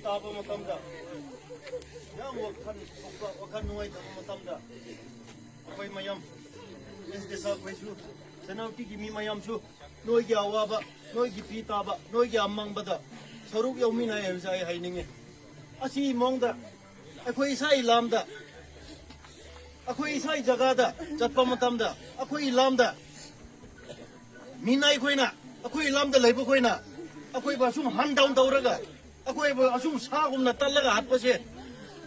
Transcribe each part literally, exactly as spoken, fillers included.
ꯇꯥꯕ ꯃꯇꯝꯗ ꯌꯥꯝ ꯋꯥꯈꯜ ꯁꯣꯛꯄ, ꯋꯥꯈꯜ ꯅꯨꯡꯉꯥꯏꯇꯕ ꯃꯇꯝꯗ ꯑꯩꯈꯣꯏ ꯃꯌꯥꯝ, ꯑꯦꯁ ꯗꯦꯁꯥ ꯑꯩꯈꯣꯏꯁꯨ, ꯁꯦꯅꯥꯄꯇꯤꯒꯤ ꯃꯤ ꯃꯌꯥꯝꯁꯨ ꯅꯣꯏꯒꯤ ꯑꯋꯥꯕ, ꯅꯣꯏꯒꯤ ꯄꯤ ꯇꯥꯕ, ꯅꯣꯏꯒꯤ ꯑꯃꯥꯡꯕꯗ ꯁꯔꯨꯛ ꯌꯥꯎꯃꯤꯟꯅꯩ ꯍꯥꯏꯕꯁꯦ ꯑꯩ ꯍꯥꯏꯅꯤꯡꯉꯤ꯫ ꯑꯁꯤ ꯃꯑꯣꯡꯗ ꯑꯩꯈꯣꯏ ꯏꯁꯥ ꯏꯂꯥꯝꯗ, ꯑꯩꯈꯣꯏ ꯏꯁꯥ ꯖꯒꯥꯗ ꯆꯠꯄ ꯃꯇꯝꯗ ꯑꯩꯈꯣꯏ ꯏꯂꯥꯝꯗ ꯃꯤꯅꯥꯏ ꯈꯣꯏꯅ, ꯑꯩꯈꯣꯏ ꯏꯂꯥꯝꯗ ꯂꯩꯕ ꯈꯣꯏꯅ ꯑꯩꯈꯣꯏꯕꯨ ꯑꯁꯨꯝ ꯍꯟ ꯗꯥꯎꯟ ꯇꯧꯔꯒ, ꯑꯩꯈꯣꯏꯕꯨ ꯑꯁꯨꯝ ꯁꯥꯒꯨꯝꯅ ꯇꯜꯂꯒ ꯍꯥꯠꯄꯁꯦ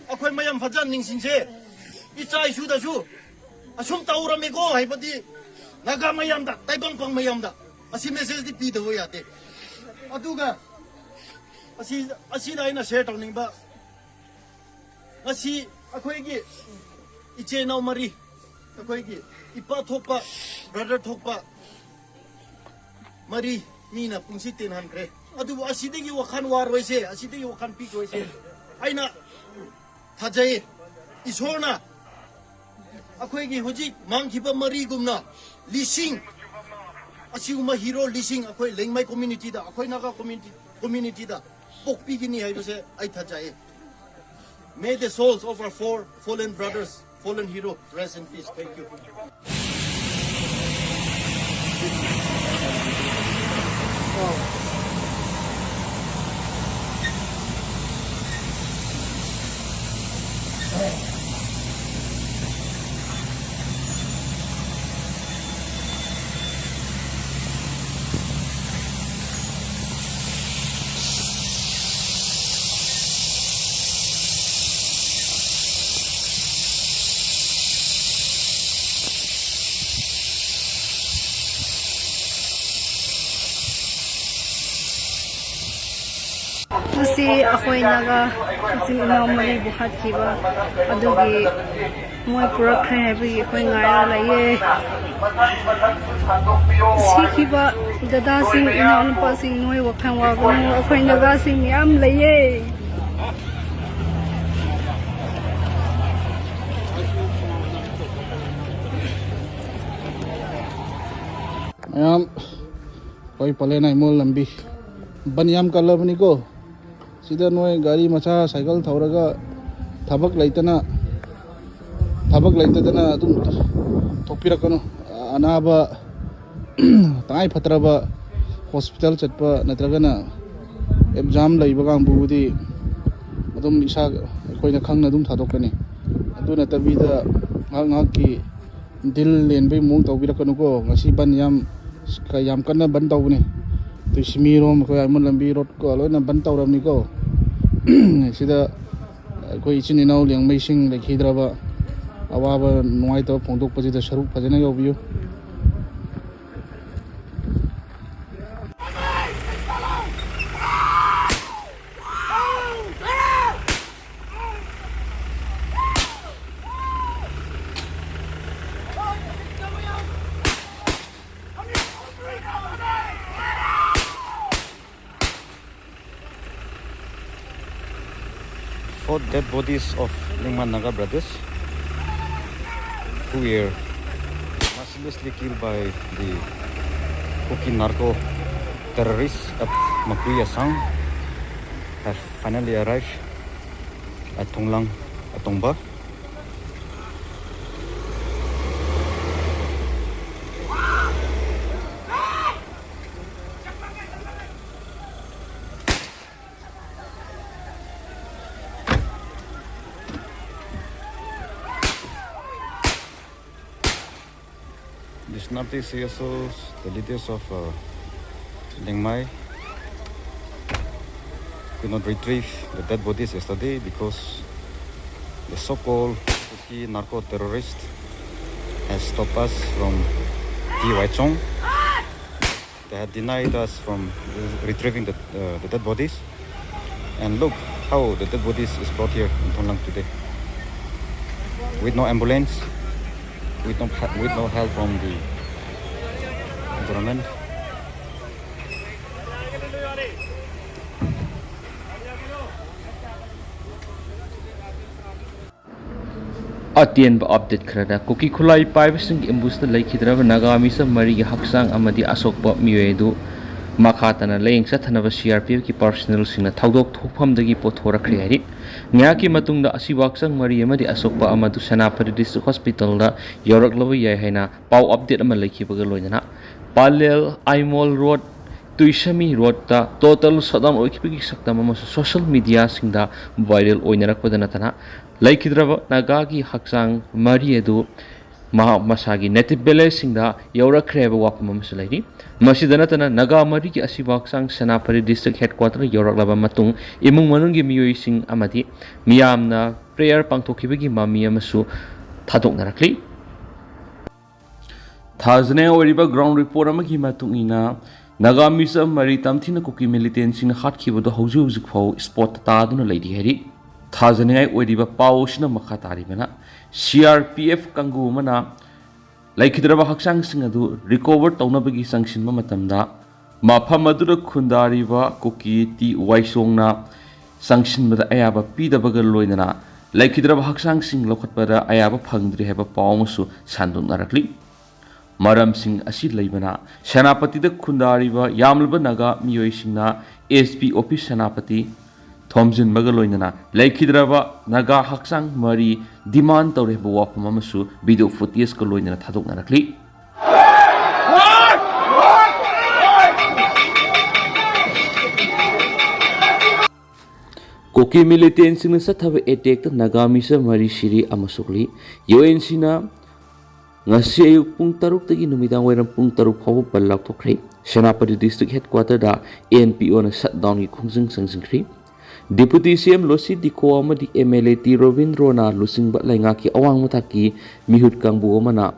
ꯑꯩꯈꯣꯏ ꯃꯌꯥꯝ ꯐꯖꯅ ꯅꯤꯡꯁꯤꯡꯁꯦ꯫ ꯏꯆꯥ ꯏꯁꯨꯗꯁꯨ ꯑꯁꯨꯝ ꯇꯧꯔꯝꯃꯤꯀꯣ ꯍꯥꯏꯕꯗꯤ ꯅꯥꯒꯥ ꯃꯌꯥꯝꯗ, ꯇꯥꯏꯕꯪꯄꯥꯟ ꯃꯌꯥꯝꯗ ꯑꯁꯤ ꯃꯦꯁꯦꯖꯇꯤ ꯄꯤꯗꯕ ꯌꯥꯗꯦ꯫ ꯑꯗꯨꯒ ꯑꯁꯤ, ꯑꯁꯤꯗ ꯑꯩꯅ ꯁꯦꯌꯔ ꯇꯧꯅꯤꯡꯕ, ꯉꯁꯤ ꯑꯩꯈꯣꯏꯒꯤ ꯏꯆꯦ ꯏꯅꯥꯎ ꯃꯔꯤ, ꯑꯩꯈꯣꯏꯒꯤ ꯏꯄꯥ ꯊꯣꯛꯄ, ꯕ꯭ꯔꯗꯔ ꯊꯣꯛꯄ ꯃꯔꯤ ꯃꯤꯅ ꯄꯨꯟꯁꯤ ꯇꯦꯟꯍꯟꯈ꯭ꯔꯦ꯫ ꯑꯗꯨꯕꯨ ꯑꯁꯤꯗꯒꯤ ꯋꯥꯈꯜ ꯋꯥꯔꯣꯏꯁꯦ, ꯑꯁꯤꯗꯒꯤ ꯋꯥꯈꯜ ꯄꯤꯈ꯭ꯔꯣꯏꯁꯦ꯫ ꯑꯩꯅ ꯊꯥꯖꯩ, ꯏꯁꯣꯔꯅ ꯑꯩꯈꯣꯏꯒꯤ ꯍꯧꯖꯤꯛ ꯃꯥꯡꯈꯤꯕ ꯃꯔꯤꯒꯨꯝꯅ ꯂꯤꯁꯤꯡ ꯑꯁꯤꯒꯨꯝꯕ ꯍꯤꯔꯣ ꯂꯤꯁꯤꯡ ꯑꯩꯈꯣꯏ ꯂꯦꯡꯃꯥꯏ ꯀꯝꯃ꯭ꯌꯨꯅꯤꯇꯤꯗ, ꯑꯩꯈꯣꯏ ꯅꯥꯒꯥ ꯀꯝꯃ꯭ꯌꯨꯅꯤꯇꯤ, ꯀꯝꯃ꯭ꯌꯨꯅꯤꯇꯤꯗ ꯄꯣꯛꯄꯤꯒꯅꯤ ꯍꯥꯏꯕꯁꯦ ꯑꯩ ꯊꯥꯖꯩ꯫ May the souls of our four fallen brothers, fallen hero, rest in peace. Thank you. ꯉꯁꯤ ꯑꯩꯈꯣꯏ ꯅꯥꯒꯥ ꯏꯆꯤꯟ ꯏꯅꯥꯎ ꯃꯔꯤꯕꯨ ꯍꯥꯠꯈꯤꯕ ꯑꯗꯨꯒꯤ ꯃꯣꯏ ꯄꯨꯔꯛꯈ꯭ꯔꯦ ꯍꯥꯏꯕꯒꯤ ꯑꯩꯈꯣꯏ ꯉꯥꯏꯔꯒ ꯂꯩꯌꯦ꯫ ꯁꯤꯈꯤꯕ ꯗꯗꯥꯁꯤꯡ, ꯏꯅꯥꯎꯅꯨꯄꯥꯁꯤꯡ, ꯅꯣꯏ ꯋꯥꯈꯜ ꯋꯥꯒꯅꯨ, ꯑꯩꯈꯣꯏ ꯅꯥꯒꯥꯁꯤꯡ ꯃꯌꯥꯝ ꯂꯩꯌꯦ꯫ ꯃꯌꯥꯝ, ꯑꯩꯈꯣꯏ ꯄꯂꯦꯟ ꯍꯥꯏꯃꯣꯜ ꯂꯝꯕꯤ ꯕꯟ ꯌꯥꯝ ꯀꯜꯂꯕꯅꯤꯀꯣ꯫ ꯁꯤꯗ ꯅꯣꯏ ꯒꯥꯔꯤ ꯃꯆꯥ ꯁꯥꯏꯀꯜ ꯊꯧꯔꯒ ꯊꯕꯛ ꯂꯩꯇꯅ, ꯊꯕꯛ ꯂꯩꯇꯗꯅ ꯑꯗꯨꯝ ꯊꯣꯛꯄꯤꯔꯛꯀꯅꯨ꯫ ꯑꯅꯥꯕ, ꯇꯉꯥꯏ ꯐꯗ꯭ꯔꯕ ꯍꯣꯁꯄꯤꯇꯥꯜ ꯆꯠꯄ ꯅꯠꯇ꯭ꯔꯒꯅ ꯑꯦꯛꯖꯥꯝ ꯂꯩꯕ ꯀꯥꯡꯕꯨꯕꯨꯗꯤ ꯑꯗꯨꯝ ꯏꯁꯥ, ꯑꯩꯈꯣꯏꯅ ꯈꯪꯅ ꯑꯗꯨꯝ ꯊꯥꯗꯣꯛꯀꯅꯤ꯫ ꯑꯗꯨ ꯅꯠꯇꯕꯤꯗ ꯉꯥꯏꯍꯥꯛ ꯉꯥꯏꯍꯥꯛꯀꯤ ꯗꯤꯜ ꯂꯦꯟꯕꯒꯤ ꯃꯑꯣꯡ ꯇꯧꯕꯤꯔꯛꯀꯅꯨꯀꯣ꯫ ꯉꯁꯤ ꯕꯟ ꯌꯥꯝ, ꯌꯥꯝ ꯀꯟꯅ ꯕꯟ ꯇꯧꯕꯅꯤ꯫ ꯇꯨꯏꯁꯤꯃꯤꯔꯣꯝ, ꯑꯩꯈꯣꯏ ꯑꯥꯏꯃꯣꯜ ꯂꯝꯕꯤ ꯔꯣꯗꯀꯣ ꯂꯣꯏꯅ ꯕꯟ ꯇꯧꯔꯕꯅꯤꯀꯣ꯫ ꯁꯤꯗ ꯑꯩꯈꯣꯏ ꯏꯆꯤꯟ ꯏꯅꯥꯎ ꯂꯤꯌꯥꯡꯃꯩꯁꯤꯡ ꯂꯩꯈꯤꯗ꯭ꯔꯕ, ꯑꯋꯥꯕ ꯅꯨꯡꯉꯥꯏꯇꯕ ꯐꯣꯡꯗꯣꯛꯄꯁꯤꯗ ꯁꯔꯨꯛ ꯐꯖꯅ ꯌꯥꯎꯕꯤꯌꯨ꯫ Four dead bodies of Liangmai Naga brothers who were mercilessly killed by the Kuki narco terrorists at Makui Asang have finally arrived at Thonglang, at Tongba. These Northeast C S Os, the leaders of uh, Liangmai, could not retrieve the dead bodies yesterday because the so-called Kuki narco terrorist has stopped us from T Y Chong. They had denied us from retrieving the, uh, the dead bodies. And look how the dead bodies is brought here in Thonglang today. With no ambulance, with no, with no help from the government. ꯑꯇꯦꯟꯕ update ꯈꯔꯗ, ꯀꯨꯀꯤ ꯈꯨꯠꯂꯥꯏ ꯄꯥꯏꯕꯁꯤꯡꯒꯤ ꯑꯦꯝꯕꯨꯁꯇ ꯂꯩꯈꯤꯗ꯭ꯔꯕ ꯅꯥꯒꯥ ꯃꯤꯆꯝ ꯃꯔꯤꯒꯤ ꯍꯛꯆꯥꯡ ꯑꯃꯗꯤ ꯑꯁꯣꯛꯄ ꯃꯤꯑꯣꯏ ꯑꯗꯨ ꯃꯈꯥ ꯇꯥꯅ ꯂꯥꯌꯦꯡ ꯆꯠꯊꯅꯕ C R P F ꯀꯤ personnel ꯁꯤꯡꯅ ꯊꯧꯗꯣꯛ ꯊꯣꯛꯐꯝꯗꯒꯤ ꯄꯨꯊꯣꯔꯛꯈ꯭ꯔꯦ ꯍꯥꯏꯔꯤ꯫ ꯉꯥꯏꯍꯥꯛꯀꯤ ꯃꯇꯨꯡꯗ ꯑꯁꯤꯕ ꯍꯛꯆꯥꯡ ꯃꯔꯤ ꯑꯃꯗꯤ ꯑꯁꯣꯛꯄ ꯑꯃꯗꯨ ꯁꯦꯅꯥꯄꯇꯤ District Hospital ꯗ ꯌꯧꯔꯛꯂꯕ ꯌꯥꯏ ꯍꯥꯏꯅ ꯄꯥꯎ update ꯑꯃ ꯂꯩꯈꯤꯕꯒ ꯂꯣꯏꯅꯅ ꯄꯥꯂꯦꯜ, ꯑꯥꯏꯃꯣꯜ ꯔꯣꯗ, ꯇꯨꯏꯁꯃꯤ ꯔꯣꯗꯇ total shutdown ꯑꯣꯏꯈꯤꯕꯒꯤ ꯁꯛꯇꯝ ꯑꯃꯁꯨ social media ꯁꯤꯡꯗ viral ꯑꯣꯏꯅꯔꯛꯄꯗ ꯅꯠꯇꯅ ꯂꯩꯈꯤꯗ꯭ꯔꯕ ꯅꯥꯒꯥꯒꯤ ꯍꯛꯆꯥꯡ ꯃꯔꯤ ꯑꯗꯨ ꯃꯍꯥꯛ ꯃꯁꯥꯒꯤ native village ꯁꯤꯡꯗ ꯌꯧꯔꯛꯈ꯭ꯔꯦ ꯍꯥꯏꯕ ꯋꯥꯐꯝ ꯑꯃꯁꯨ ꯂꯩꯔꯤ꯫ ꯃꯁꯤꯗ ꯅꯠꯇꯅ ꯅꯥꯒꯥ ꯃꯔꯤꯒꯤ ꯑꯁꯤꯕ ꯍꯛꯆꯥꯡ ꯁꯦꯅꯥꯄꯇꯤ District Headquarter ꯌꯧꯔꯛꯂꯕ ꯃꯇꯨꯡ ꯏꯃꯨꯡ ꯃꯅꯨꯡꯒꯤ ꯃꯤꯑꯣꯏꯁꯤꯡ ꯑꯃꯗꯤ ꯃꯤꯌꯥꯝꯅ prayer ꯄꯥꯡꯊꯣꯛꯈꯤꯕꯒꯤ ꯃꯃꯤ ꯑꯃꯁꯨ ꯊꯥꯗꯣꯛꯅꯔꯛꯂꯤ꯫ ꯊꯥꯖꯅꯤꯡꯉꯥꯏ ꯑꯣꯏꯔꯤꯕ ground report ꯑꯃꯒꯤ ꯃꯇꯨꯡ ꯏꯟꯅ ꯅꯥꯒꯥ ꯃꯤꯁ ꯃꯔꯤ ꯇꯝꯊꯤꯅ ꯀꯨꯀꯤ militant ꯁꯤꯡꯅ ꯍꯥꯠꯈꯤꯕꯗꯨ ꯍꯧꯖꯤꯛ ꯍꯧꯖꯤꯛ ꯐꯥꯎ spot ꯇꯥꯗꯨꯅ ꯂꯩꯔꯤ ꯍꯥꯏꯔꯤ꯫ ꯊꯥꯖꯅꯤꯡꯉꯥꯏ ꯑꯣꯏꯔꯤꯕ ꯄꯥꯎ ꯑꯁꯤꯅ ꯃꯈꯥ ꯇꯥꯔꯤꯕꯅ, C R P F ꯀꯥꯡꯕꯨ ꯑꯃꯅ ꯂꯩꯈꯤꯗ꯭ꯔꯕ ꯍꯛꯆꯥꯡꯁꯤꯡ ꯑꯗꯨ recover ꯇꯧꯅꯕꯒꯤ ꯆꯪꯁꯤꯟꯕ ꯃꯇꯝꯗ ꯃꯐꯝ ꯑꯗꯨꯗ ꯈꯨꯟꯗꯥꯔꯤꯕ ꯀꯨꯀꯤ ꯇꯤ ꯋꯥꯏꯁꯣꯡꯅ ꯆꯪꯁꯤꯟꯕꯗ ꯑꯌꯥꯕ ꯄꯤꯗꯕꯒ ꯂꯣꯏꯅꯅ ꯂꯩꯈꯤꯗ꯭ꯔꯕ ꯍꯛꯆꯥꯡꯁꯤꯡ ꯂꯧꯈꯠꯄꯗ ꯑꯌꯥꯕ ꯐꯪꯗ꯭ꯔꯤ ꯍꯥꯏꯕ ꯄꯥꯎ ꯑꯃꯁꯨ ꯁꯟꯗꯣꯛꯅꯔꯛꯂꯤ꯫ ꯃꯔꯝꯁꯤꯡ ꯑꯁꯤ ꯂꯩꯕꯅ ꯁꯦꯅꯥꯄꯇꯤꯗ ꯈꯨꯟꯗꯥꯔꯤꯕ ꯌꯥꯝꯂꯕ ꯅꯥꯒꯥ ꯃꯤꯑꯣꯏꯁꯤꯡꯅ S P office ꯁꯦꯅꯥꯄꯇꯤ ꯊꯣꯝꯖꯤꯟꯕꯒ ꯂꯣꯏꯅꯅ ꯂꯩꯈꯤꯗ꯭ꯔꯕ ꯅꯥꯒꯥ ꯍꯛꯆꯥꯡ ꯃꯔꯤ demand ꯇꯧꯔꯦ ꯍꯥꯏꯕ ꯋꯥꯐꯝ ꯑꯃꯁꯨ video footage ꯀ ꯂꯣꯏꯅꯅ ꯊꯥꯗꯣꯛꯅꯔꯛꯂꯤ꯫ ꯀꯨꯀꯤ militant ꯁꯤꯡꯅ ꯆꯠꯊꯕ attack ꯇ ꯅꯥꯒꯥ ꯃꯤꯁ ꯃꯔꯤ ꯁꯤꯔꯤ ꯑꯃ ꯁꯣꯛꯂꯤ꯫ U N C ꯅ ꯉꯁꯤ ꯑꯌꯨꯛ ꯄꯨꯡ ꯇꯔꯨꯛꯇꯒꯤ ꯅꯨꯃꯤꯗꯥꯡ ꯋꯥꯏꯔꯝ ꯄꯨꯡ ꯇꯔꯨꯛ ꯐꯥꯎꯕ ꯕꯟ ꯂꯥꯎꯊꯣꯛꯈ꯭ꯔꯦ꯫ ꯁꯦꯅꯥꯄꯇꯤ District Headquarter ꯗ N P O ꯅ shutdown ꯒꯤ ꯈꯣꯡꯖꯪ ꯆꯪꯁꯤꯟꯈ꯭ꯔꯦ꯫ Deputy C M ꯂꯣꯁꯤ ꯗꯤꯀꯣ ꯑꯃꯗꯤ M L A ꯇꯤ ꯔꯣꯕꯤꯟꯗ꯭ꯔꯣꯅ ꯂꯨꯆꯤꯡꯕ ꯂꯩꯉꯥꯛꯀꯤ ꯑꯋꯥꯡ ꯃꯊꯛꯀꯤ ꯃꯤꯍꯨꯠ ꯀꯥꯡꯕꯨ ꯑꯃꯅ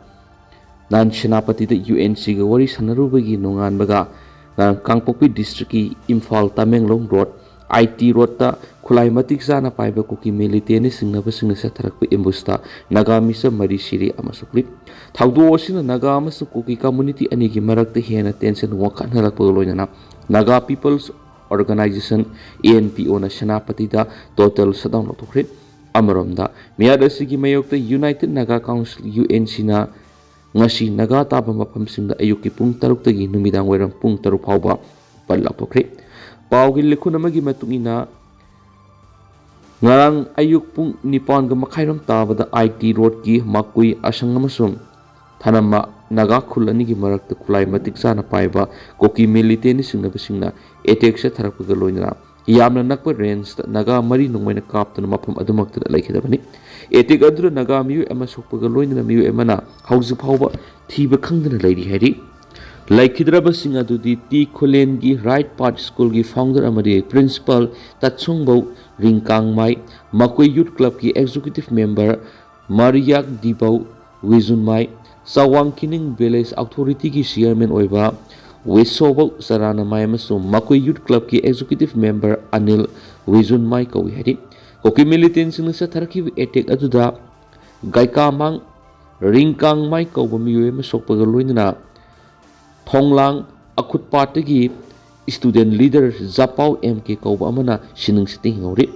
ꯅꯍꯥꯟ ꯁꯦꯅꯥꯄꯇꯤꯗ U N C ꯒ ꯋꯥꯔꯤ ꯁꯥꯟꯅꯔꯨꯕꯒꯤ ꯅꯣꯡꯉꯥꯟꯕꯒ ꯉꯔꯥꯡ ꯀꯥꯡꯄꯣꯛꯄꯤ District ꯀꯤ Imphal Tamenglong road, I T road ꯇ ꯈꯨꯠꯂꯥꯏ ꯃꯇꯤꯛ ꯆꯥꯅ ꯄꯥꯏꯕ ꯀꯨꯀꯤ militant ꯁꯤꯡꯅꯕꯁꯤꯡꯅ ꯆꯠꯊꯔꯛꯄ ambush ꯇ ꯅꯥꯒꯥ ꯃꯤꯁ ꯃꯔꯤ ꯁꯤꯔꯦ ꯑꯃ ꯁꯣꯛꯂꯤ꯫ ꯊꯧꯗꯣꯛ ꯑꯁꯤꯅ ꯅꯥꯒꯥ ꯑꯃꯁꯨꯡ ꯀꯨꯀꯤ community ꯑꯅꯤꯒꯤ ꯃꯔꯛꯇ ꯍꯦꯟꯅ tension ꯋꯥꯡꯈꯠꯍꯜꯂꯛꯄꯒ ꯂꯣꯏꯅꯅ Naga People's Organisation, N P O ꯅ ꯁꯦꯅꯥꯄꯇꯤꯗ total shutdown ꯂꯧꯊꯣꯛꯈ꯭ꯔꯦ꯫ ꯑꯃꯔꯣꯝꯗ ꯃꯤꯍꯥꯠ ꯑꯁꯤꯒꯤ ꯃꯥꯌꯣꯛꯇ United Naga Council, U N C ꯅ ꯉꯁꯤ ꯅꯥꯒꯥ ꯇꯥꯕ ꯃꯐꯝꯁꯤꯡꯗ ꯑꯌꯨꯛꯀꯤ ꯄꯨꯡ ꯇꯔꯨꯛꯇꯒꯤ ꯅꯨꯃꯤꯗꯥꯡ ꯋꯥꯏꯔꯝ ꯄꯨꯡ ꯇꯔꯨꯛ ꯐꯥꯎꯕ ꯕꯟꯗ ꯂꯥꯎꯊꯣꯛꯈ꯭ꯔꯦ꯫ ꯄꯥꯎꯒꯤ ꯂꯤꯈꯨꯟ ꯑꯃꯒꯤ ꯃꯇꯨꯡ ꯏꯟꯅ, ꯉꯔꯥꯡ ꯑꯌꯨꯛ ꯄꯨꯡ ꯅꯤꯄꯥꯟꯒ ꯃꯈꯥꯏꯔꯣꯝ ꯇꯥꯕꯗ ꯑꯥꯏ ꯇꯤ ꯔꯣꯗꯀꯤ ꯃꯥꯀꯨꯏ ꯑꯁꯪ ꯑꯃꯁꯨꯡ ꯊꯅꯝꯃ ꯅꯥꯒꯥ ꯈꯨꯜ ꯑꯅꯤꯒꯤ ꯃꯔꯛꯇ ꯈꯨꯠꯂꯥꯏ ꯃꯇꯤꯛ ꯆꯥꯅ ꯄꯥꯏꯕ ꯀꯨꯀꯤ ꯃꯤꯂꯤꯇꯦꯟꯅꯤ ꯁꯤꯡꯅꯕꯁꯤꯡꯅ ꯑꯦꯇꯦꯛ ꯆꯠꯊꯔꯛꯄꯒ ꯂꯣꯏꯅꯅ ꯌꯥꯝꯅ ꯅꯛꯄ ꯔꯦꯟꯖꯇ ꯅꯥꯒꯥ ꯃꯔꯤ ꯅꯣꯡꯃꯩꯅ ꯀꯥꯞꯇꯨꯅ ꯃꯐꯝ ꯑꯗꯨꯃꯛꯇꯗ ꯂꯩꯈꯤꯗꯕꯅꯤ꯫ ꯑꯦꯇꯦꯛ ꯑꯗꯨꯗ ꯅꯥꯒꯥ ꯃꯤꯑꯣꯏ ꯑꯃ ꯁꯣꯛꯄꯒ ꯂꯣꯏꯅꯅ ꯃꯤꯑꯣꯏ ꯑꯃꯅ ꯍꯧꯖꯤꯛ ꯐꯥꯎꯕ ꯊꯤꯕ ꯈꯪꯗꯅ ꯂꯩꯔꯤ ꯍꯥꯏꯔꯤ꯫ ꯂꯩꯈꯤꯗ꯭ꯔꯕꯁꯤꯡ ꯑꯗꯨꯗꯤ ꯇꯤ ꯈꯨꯂꯦꯟꯒꯤ ꯔꯥꯏꯠ ꯄꯥꯊ ꯁ꯭ꯀꯨꯜꯒꯤ ꯐꯥꯎꯟꯗꯔ ꯑꯃꯗꯤ ꯄ꯭ꯔꯤꯟꯁꯤꯄꯥꯜ ꯇꯠꯁꯣꯡꯕꯧ ꯔꯤꯡꯀꯥꯡꯃꯥꯏ, ꯃꯀꯣꯏ ꯌꯨꯠ ꯀ꯭ꯂꯕꯀꯤ ꯑꯦꯛꯖꯤꯀ꯭ꯌꯨꯇꯤꯚ ꯃꯦꯝꯕꯔ ꯃꯥꯔꯤꯌꯥꯛ ꯗꯤꯕꯧ ꯋꯤꯖꯨꯟꯃꯥꯏ, ꯆꯥꯋꯥꯡ ꯈꯤꯅꯤꯡ ꯚꯤꯂꯦꯖ ꯑꯣꯊꯣꯔꯤꯇꯤꯒꯤ ꯆꯤꯌꯔꯃꯦꯟ ꯑꯣꯏꯕ ꯋꯦꯁꯣꯕꯧ ꯆꯔꯥꯅꯃꯥꯏ ꯑꯃꯁꯨꯡ ꯃꯀꯣꯏ ꯌꯨꯠ ꯀ꯭ꯂꯕꯀꯤ ꯑꯦꯛꯖꯤꯀ꯭ꯌꯨꯇꯤꯚ ꯃꯦꯝꯕꯔ ꯑꯅꯤꯜ ꯋꯤꯖꯨꯟꯃꯥꯏ ꯀꯧꯏ ꯍꯥꯏꯔꯤ꯫ ꯀꯨꯀꯤ ꯃꯤꯂꯤꯇꯦꯟꯁꯤꯡꯅ ꯆꯠꯊꯔꯛꯈꯤꯕ ꯑꯦꯇꯦꯛ ꯑꯗꯨꯗ ꯒꯥꯏꯀꯥꯃꯥꯡ ꯔꯤꯡꯀꯥꯡꯃꯥꯏ ꯀꯧꯕ ꯃꯤꯑꯣꯏ ꯑꯃ ꯁꯣꯛꯄꯒ ꯂꯣꯏꯅꯅ ꯊꯣꯡꯂꯥꯡ ꯑꯈꯨꯠꯄꯥꯠꯇꯒꯤ ꯁ꯭ꯇꯨꯗꯦꯟ ꯂꯤꯗꯔ ꯖꯥꯄꯥꯎ ꯑꯦꯝ ꯀꯦ ꯀꯧꯕ ꯑꯃꯅ ꯁꯤꯅꯤꯡ ꯁꯤꯠꯇ ꯍꯤꯡꯍꯧꯔꯤ꯫